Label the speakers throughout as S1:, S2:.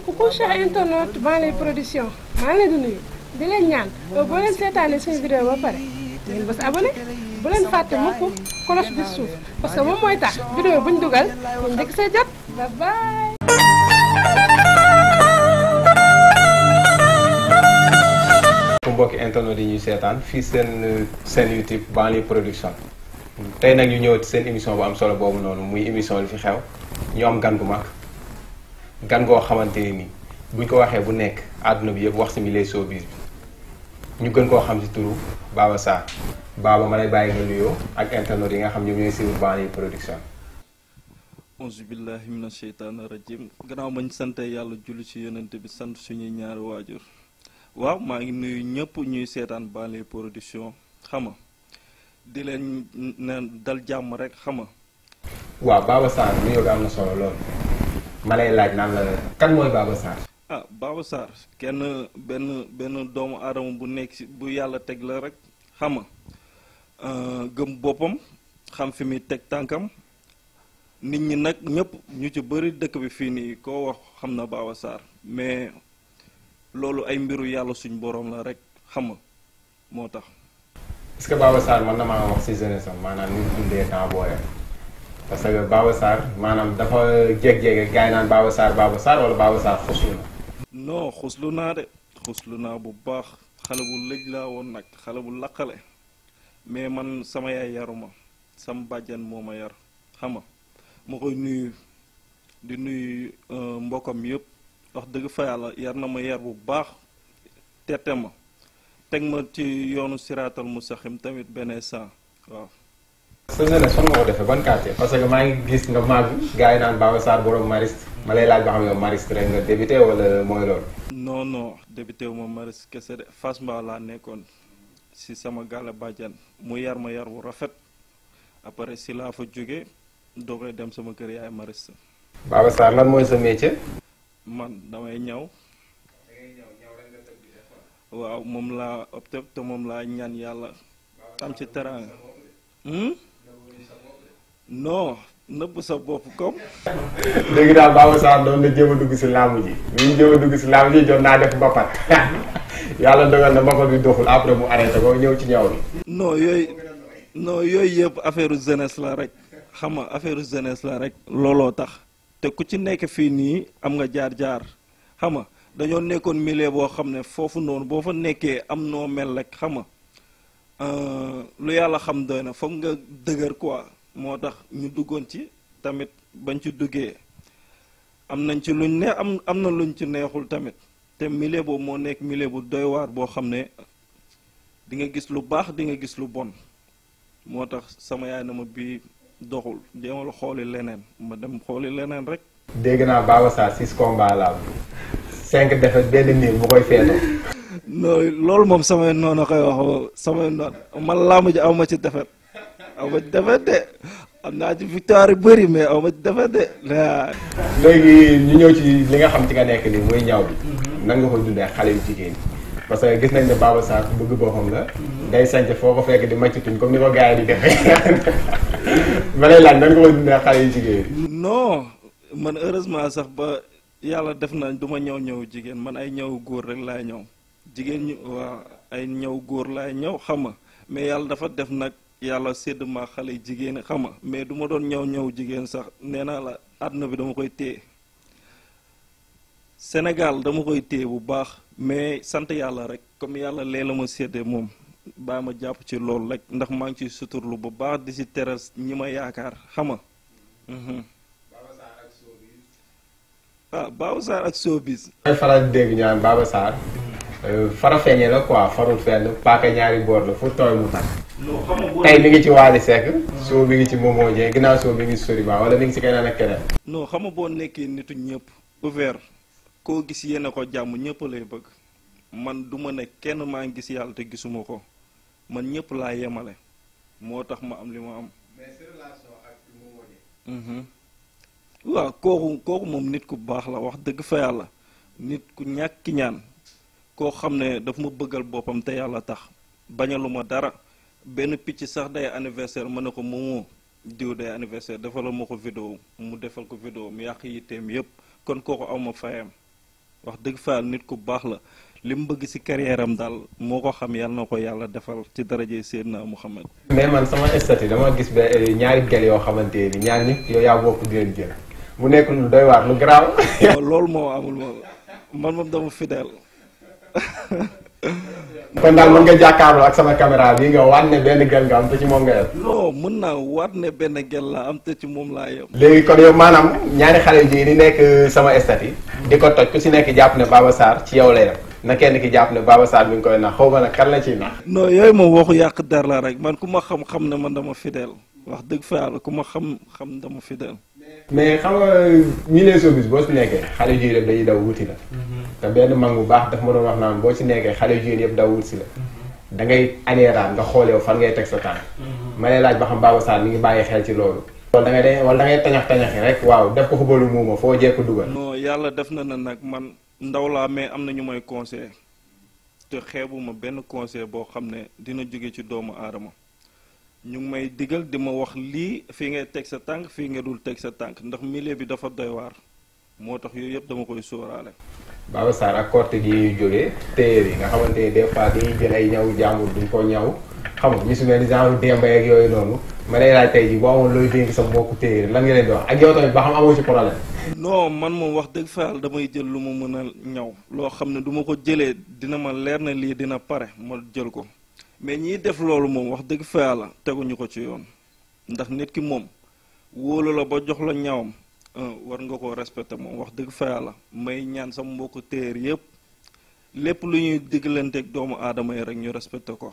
S1: coucou cher internaute Banlieue Production maa ngi leen di nuyu di leen ñaan boo leen seetaanee suñu vidéo ba pare ngeen bës abonné bu leen fàtte mukk cloche bi suuf parce que moom mooy tax vidéo buñ dugal ngeen njëkk see jot bye bye.
S2: mbokki internet yi ñuy seetaan fii seen YouTube Banlieue Production tey nag ñu ñëw seen émission bu am solo boobu noonu muy émission li fi xew ñu am gan gu mag gan goo xamante ne nii buñ ko waxee bu nekk àdduna bi yëpp wax si milieu showbiz bi ñu gën koo xam si turu Baba Sarr Baba ma lay bàyyi nga nuyoo ak internet yi nga xam ñoom ñooy suivre Banlieue Production.
S3: auzu billahi mina sheytaani rajim gannaaw mañ sante yàlla julli ci yonent bi sant suñuy ñaari waajur waaw maa ngi nuyu ñëpp ñuy seetaan Banlieue Production xama di leen ne dal jàmm rek xama
S2: waaw Baba Sarr nuyoo bi am na solo lool ma lay laaj naan la kan mooy Baba Sarr.
S3: Baba Sarr kenn benn doomu aadama bu nekk ci bu yàlla teg la rek xama gëm boppam xam fi muy teg tànkam nit ñi nag ñëpp ñu ci bëri dëkk bi fii nii koo wax xam na Baba Sarr mais loolu ay mbiru yàlla suñ borom la rek xam nga moo tax.
S2: est-ce que Baba Sarr mën na maa wax ci jeunesse am maanaam ni mu dundee temps booyam parce que Baba Sarr maanaam dafa jéeg-jéeg gars yi naan Baba Sarr wala Baba Sarr xuslu na.
S3: non xuslu naa de xuslu naa bu baax xale bu lëj laa woon nag xale bu laqale mais man sama yaay yaruma sama bàjjan moo ma yar xam nga ma koy nuyu di nuyu mbokkam yëpp. wax dëgg fa yàlla yar na ma yar bu baax tette ma teg ma ci yoonu siraatal mustaxim tamit benn sant waaw.
S2: sa jeunesse fan nga ko defee ban quartier parce que maa ngi gis nga màgg gars yi naan Baba Sarr borom Mariste ma lay laaj ba xam yow Mariste rek nga débuté wala mooy loolu.
S3: non débuté wu ma Mariste kese de Fass Mbao laa nekkoon si sama gàlle bàjjan mu yar ma yar bu rafet après si laa fa jóge doo koy dem sama kër yaay Mariste.
S2: Baba Sarr lan mooy sa métier.
S3: man damay ñaw waaw moom laa opté te moom laa ñaan yàlla am ci teraanga non nëbb sa bopp comme
S2: léegi daal Baba Sarr doon na jéem a dugg si làmb ji li ñu jéem a dugg si làmb ji jot naa def mbapat yàlla dogal na mbapat bi doxul après mu arrêté ko ñëw ci ñaw bi non yooyu
S3: yëpp affaire jeunesse la rek xam nga affaire jeunesse la rek looloo tax te ku ci nekk fii nii am nga jaar-jaar xam nga dañoo nekkoon milieu boo xam ne foofu noonu boo fa nekkee am noo mel rek xam nga lu yàlla xam doy na foog nga dëgër quoi moo tax ñu duggoon ci tamit bañ ci duggee am nañ ci luñ ne am na luñ ci neexul tamit te milieu boobu moo nekk milieu bu doy waar boo xam ne di nga gis lu baax di nga gis lu bon moo tax sama yaay na ma bii doxul jéemal xooli leneen ma dem xooli leneen rek.
S2: dégg naa Baba Sarr 6 combats la am 5 défaites benn niil bu koy feetoo.
S3: non loolu moom samay noonu koy wax samay noonu man làmb ji aw ma ci défaite de am naa ci victoire yu bëri mais aw ma ci défaite de.
S2: léegi ñu ñëw ci li nga xam ci nga nekk nii muy ñaw bi. nan nga ko dundee xale yu jigéen ñi parce que gis nañ ne Baba Sarr bëgg boppam la. ngay sant foo ko fekk di màcc tuñ comme ni ko gars yi di defee. ma lay laaj nan nga ko dundee xale yu jigéen ñi.
S3: non man heureusement sax ba yàlla def na du ma ñëw jigéen man ay ñëw góor rek laay ñëw jigéen ñi waa ay ñëw góor laay ñëw xam nga mais yàlla dafa def nag yàlla sédd ma xale yu jigéen xam nga mais du ma doon ñëw jigéen sax nee naa la àdduna bi dama koy téye Sénégal dama koy téye bu baax mais sant yàlla rek comme yàlla lee la ma séddee moom. baa ma jàpp ci loolu rek ndax maa ngi ciy suturlu bu baax di si teral ñi ma yaakaar xam nga. Baba Sarr ak showbiz.
S2: may faral di dégg ñu naan Baba Sarr fara feeñee la quoi farul fenn paaka ñaari boor la fu tooy mu takk. tey mi ngi ci Wally Seck. soo mi ngi ci Momo Dieng ginnaaw soo mi ngi sori ba wala mi ngi ci keneen ak keneen.
S3: non xam nga boo nekkee nitu ñëpp ouvert koo gis yéene ko jàmm ñëpp lay bëgg man du ma ne kenn maa ngi gis yàlla te gisuma ko. man ñëpp laa yemale moo tax ma am li ma am.
S2: mais sa relation ak Momo Dieng.
S3: waaw kooku moom nit ku baax la wax dëgg fa yàlla nit ku ñàkk ñaan koo xam ne daf ma bëggal boppam te yàlla tax bañalu ma dara benn picc sax day anniversaire ma ne ko Momo diw day anniversaire defal ma ko vidéo mu defal ko vidéo mu yàq yitteem yëpp kon kooku aw ma fayam wax dëgg fa nit ku baax la li mu bëgg ci carrière am daal moo ko xam yàlla na ko yàlla defal ci daraje Seydina Muhammad.
S2: mais man sama statut dama gis ba ñaari gel yoo xamante ni ñaar ñëpp yow yaa bokk di leen jël mu nekk lu doy waar lu garaaw.
S3: loolu moo amul man moom dama fidèle.
S2: kon daal mën nga jàkkaarloo ak sama caméra bi nga waat ne benn gel nga am te ci moom nga yem.
S3: non mën naa waat ne benn gel la am te ci moom laa yem.
S2: léegi kon yow maanaam ñaari xale yu jigéen di nekk sama statut di ko toj ku si nekk jàpp ne Baba Sarr ci yow lay yem na kenn ki jàpp ne Baba Sarr mi ngi koy nax xaw ma nag kan la ciy nax.
S3: non yooyu moom waxu yàq der la rek man ku ma xam ne man dama fidèle wax dëgg fa yàlla ku ma xam dama fidèle.
S2: mais xam nga milieu showbiz boo si nekkee xale yu jigéen yëpp dañuy daw wuti la. te benn mag bu baax daf ma doon wax naan boo ci nekkee xale yu jigéen yëpp daw wuti si la. da ngay aneeraan nga xool yow fan ngay teg sa tànk. ma lay laaj ba xam Baba Sarr mi ngi bàyyi xel ci loolu. wala da ngay tañax-tañaxi rek waaw def ko xubalu muuma foo jekk dugal.
S3: non yàlla def na nag man ndaw laa mais am na ñu may conseil te xeebuma benn conseil boo xam ne dina jóge ci doomu aadama ñu ngi may digal di ma wax lii fii ngay teg sa tànk fii nga dul teg sa tànk ndax milieu bi dafa doy waar moo tax yooyu yëpp dama koy sóoraale.
S2: Baba Sarr ak korte gi ñuy jógee téer yi nga xamante ni des fois dañuy jël ay ñaw jàmbur duñ ko ñaw xam nga ñu su mel ni genre démba yeeg yooyu noonu ma lay laaj tey ji boo amoon looy dénk sa mbokku téer lan nga leen di wax ak yow tamit ba xam amoo ci problème.
S3: non man moom wax dëgg fa yàlla damay jël lu ma mën a ñaw loo xam ne du ma ko jëlee dina ma leer na lii dina pare ma jël ko mais ñiy def loolu moom wax dëgg fa yàlla teguñu ko ci yoon ndax nit ki moom wóolu la ba jox la ñawam war nga koo respecté moom wax dëgg fa yàlla may ñaan sama mbokku téer yëpp lépp lu ñuy diggalanteeg doomu aadama yi rek ñu respecté ko.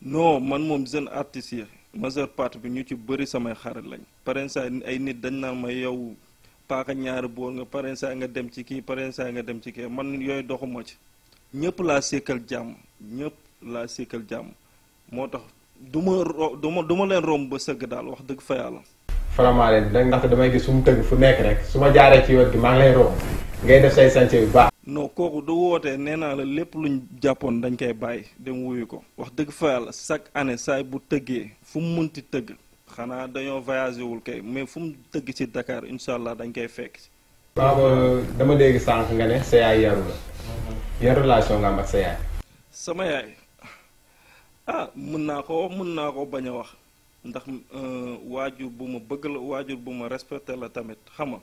S3: non man moom jeune artiste yi majeure partie bi ñu ci bëri samay xarit lañ parensa ay nit dañ naan ma yow paaka ñaari boor nga parensa nga dem ci kii parensa nga dem ci kii man yooyu doxuma ci ñëpp laa sékkal jàmm moo tax du ma leen romb ba sëgg daal wax dëgg fa yàlla.
S2: vraiment leen nag ndaxte damay gis su mu tëgg fu nekk rek su ma jaaree ci yoon gi maa ngi lay romb ngay def say sànce yu baax.
S3: non kooku du wootee nee naa la lépp luñ jàppoon dañ koy bàyyi dem wuyu ko wax dëgg fa yàlla chaque année saay bu tëggee fu mu munti tëgg xanaa dañoo voyagé wul kay mais fu mu tëgg ci Dakar incha allah dañ koy fekk.
S2: waaw dama dégg sànq nga ne sa yaay yaru la. yan relation nga am ak sa yaay.
S3: sama yaay mën naa ko bañ a wax ndax waajur bu ma bëgg la waajur bu ma respecté la tamit xam nga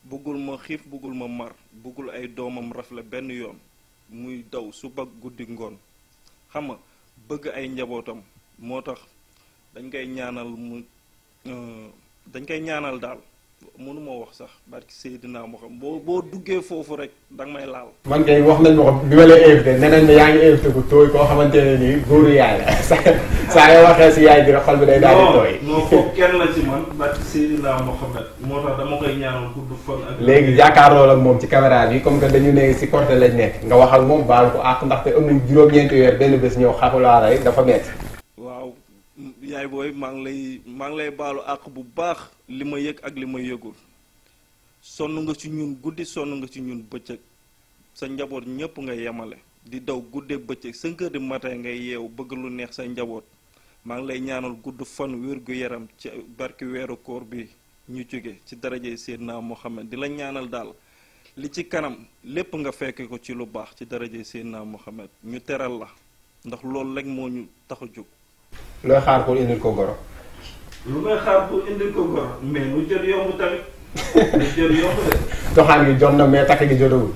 S3: bëggul ma xiif bëggul ma mar bëggul ay doomam rafle benn yoon muy daw suba guddi ngoon xam nga bëgg ay njabootam moo tax dañ koy ñaanal daal mënuma wax sax barki Seydina moo xam boo duggee foofu rek danga may laal. man kay wax nañ ma ko bi ma lay invité nee nañ ma yaa ngi invité bu tooy koo xamante ne nii góoru yaay la saa yoo waxee si yaay bi rek xol bi day daal di tooy. non foofu kenn la ci man barki Seydina Mohamed moo tax dama koy ñaanal gudd fan ak. léegi jàkkaarloo ak moom ci caméra bi comme que dañu ne si côté lañ nekk nga wax ak moom baal ko àq ndaxte amul juróom-ñeenti weer benn bés ñëw xapulaa rek dafa metti. waaw yaay booy maa ngi lay baalu àq bu baax li ma yëg ak li ma yëgul sonn nga ci ñun guddi sonn nga ci ñun bëccëg sa njaboot ñëpp nga yemale di daw guddeeg bëccëg 5 heures du matin ngay yeewu bëgg lu neex sa njaboot maa ngi lay ñaanal gudd fan wér gu yaram ci barki weeru koor bi ñu jóge ci daraje Seydina Mohamed di la ñaanal daal li ci kanam lépp nga fekk ko ci lu baax ci daraje Seydina Mohamed ñu teral la ndax loolu rek moo ñu tax a jóg. looy xaar pour indil ko goro. lu may xaar pour indil ko goro mais lu jot yomb tamit lu jot yomb de. doxaan gi jot na mais takk gi jotawul.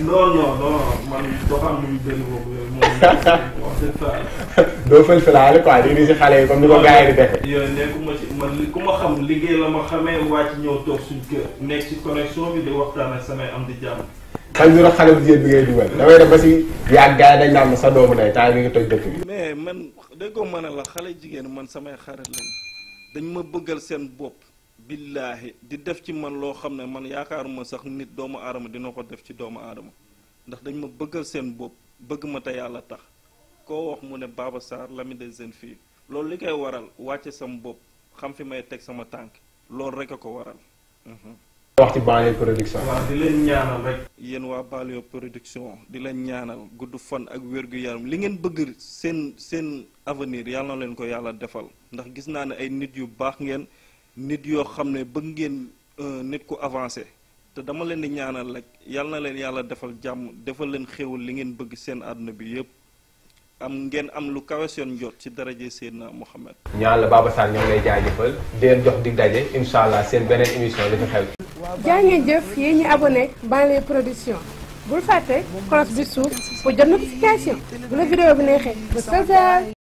S3: non man doxaan bi ñu bëri boobu moom wax dëgg fa. doo fël-fëlaale quoi di si xale yi comme ni ko gars yi di defee. yooyu nekkuma ci man ku ma xam liggéey la ma xamee wàcc ñëw toog suñu kër nekk ci connexion bi di waxtaan ak samay am di jàmm. xëy na xale bu jigéen bi ngay dugal damay def ba si yàgg gars yi dañ naan ma sa doomu day taay mi ngi toj dëkk bi. mais man déggoo ma ne la xale jigéen man samay xarit lañ dañ ma bëggal seen bopp billaahi di def ci man loo xam ne man yaakaaruma sax nit doomu aadama dina ko def ci doomu aadama ndax dañ ma bëggal seen bopp bëgg ma te yàlla tax koo wax mu ne Baba Sarr l'ami des jeunes filles loolu li koy waral wàcce sama bopp xam fi may teg sama tànk loolu rek a ko waral. wax ci Banlieue Production. waaw di leen ñaanal rek. yéen waa Banlieue Production di leen ñaanal gudd fan ak wér-gu-yaram li ngeen bëgg seen avenir yàlla na leen ko yàlla defal ndax gis naa ne ay nit yu baax ngeen nit yoo xam ne bëgg ngeen nit ku avancé te dama leen di ñaanal rek yal na leen yàlla defal jàmm defal leen xéwal li ngeen bëgg seen àdduna bi yëpp ngeen am lu kawe seen jot ci daraje Seydina Mohamed.
S2: ñaan la Baba Sall ñoo ngi lay jaajëfal di leen jox dig daje incha allah seen beneen émission li fi xew.
S1: jaa ngeen jëf yéen ñi abonné Banlieue Production bul fàtte cloche bi suuf pour jot notification bu la vidéo bi neexee ba